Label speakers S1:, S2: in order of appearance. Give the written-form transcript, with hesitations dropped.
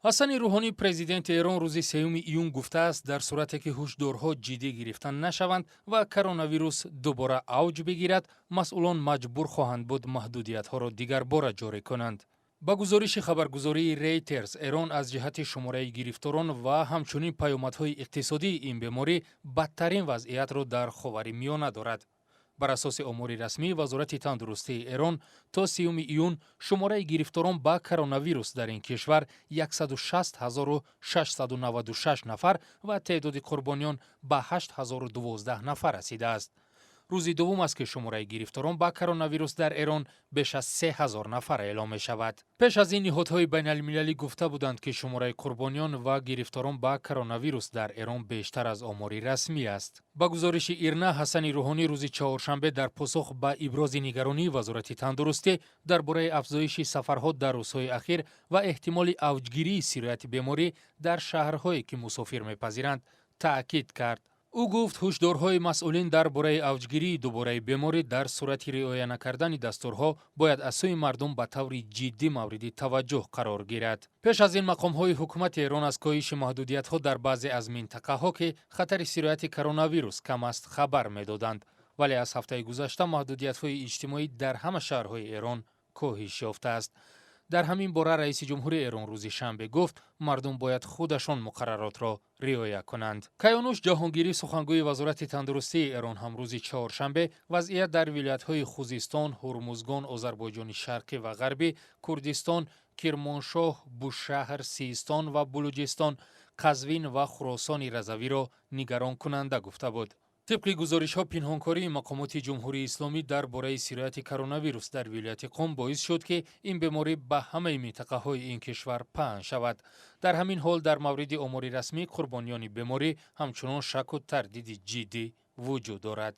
S1: Ҳасани Рӯҳонӣ, президенти Эрон, рӯзи 3 июн гуфтааст, дар сурате ки ҳушдорҳо ҷиддӣ гирифта нашаванд ва коронавирус дубора авҷ бигирад, масъулон маҷбур хоҳанд буд маҳдудиятҳоро дигарбора ҷорӣ кунанд. Ба гузориши хабаргузории Рейтерс, Эрон аз ҷиҳати шумораи гирифторон ва ҳамчунин паёмадҳои иқтисодии ин беморӣ бадтарин вазъиятро дар Ховари Миёна дорад. Бар асоси омори расмии Вазорати тандурустии Эрон, то 30 июн шумораи гирифторон ба коронавирус дар ин кишвар 160 696 нафар ва теъдоди қурбониён ба 8012 нафар расидааст. Рӯзи дуввум аст, ки шумораи гирифторон ба коронавирус дар Эрон беш аз 3000 нафар эълом мешавад. Пеш аз ин ниҳодҳои байналмилалӣ гуфта буданд, ки шумораи қурбониён ва гирифторон ба коронавирус дар Эрон бештар аз омори расмӣ аст. Ба гузориши ИРНА, Ҳасани Рӯҳонӣ рӯзи чаҳоршанбе дар посух ба ибрози нигаронии Вазорати тандурустӣ дар бораи афзоиши сафарҳо дар рӯзҳои ахир ва эҳтимоли авҷгирии сирояти беморӣ дар шаҳрҳое, ки мусофир мепазиранд, таъкид кард. Ӯ гуфт, ҳушдорҳои масъулин дар бораи авҷгирии дубораи беморӣ дар сурати риоя накардани дастурҳо бояд аз сӯи мардум ба таври ҷиддӣ мавриди таваҷҷӯҳ қарор гирад. Пеш аз ин мақомҳои ҳукумати Эрон аз коҳиши маҳдудиятҳо дар баъзе аз минтақаҳо, ки хатари сирояти коронавирус кам аст, хабар медоданд, вале аз ҳафтаи гузашта маҳдудиятҳои иҷтимоӣ дар ҳама шаҳрҳои Эрон коҳиш ёфтааст. Дар ҳамин бора раиси ҷумҳури Эрон рӯзи шанбе гуфт, мардум бояд худашон муқарраротро риоя кунанд. Каёнуш Ҷаҳонгирӣ, сухангӯи Вазорати тандурустии Эрон, ҳам рӯзи чаҳоршанбе вазъият дар вилоятҳои Хузистон, Ҳурмузгон, Озарбойҷони Шарқӣ ва Ғарбӣ, Курдистон, Кирмоншоҳ, Бушаҳр, Систон ва Булуҷистон, Қазвин ва Хуросони Разавиро нигаронкунанда гуфта буд. Тибқи гузоришҳо, пинҳонкории мақомоти Ҷумҳурии Исломӣ дар бораи сирояти коронавирус дар вилояти Қум боис шуд, ки ин беморӣ ба ҳамаи минтақаҳои ин кишвар паҳн шавад. Дар ҳамин ҳол, дар мавриди омори расмии қурбониёни беморӣ ҳамчунон шаку тардиди ҷиддӣ вуҷуд дорад.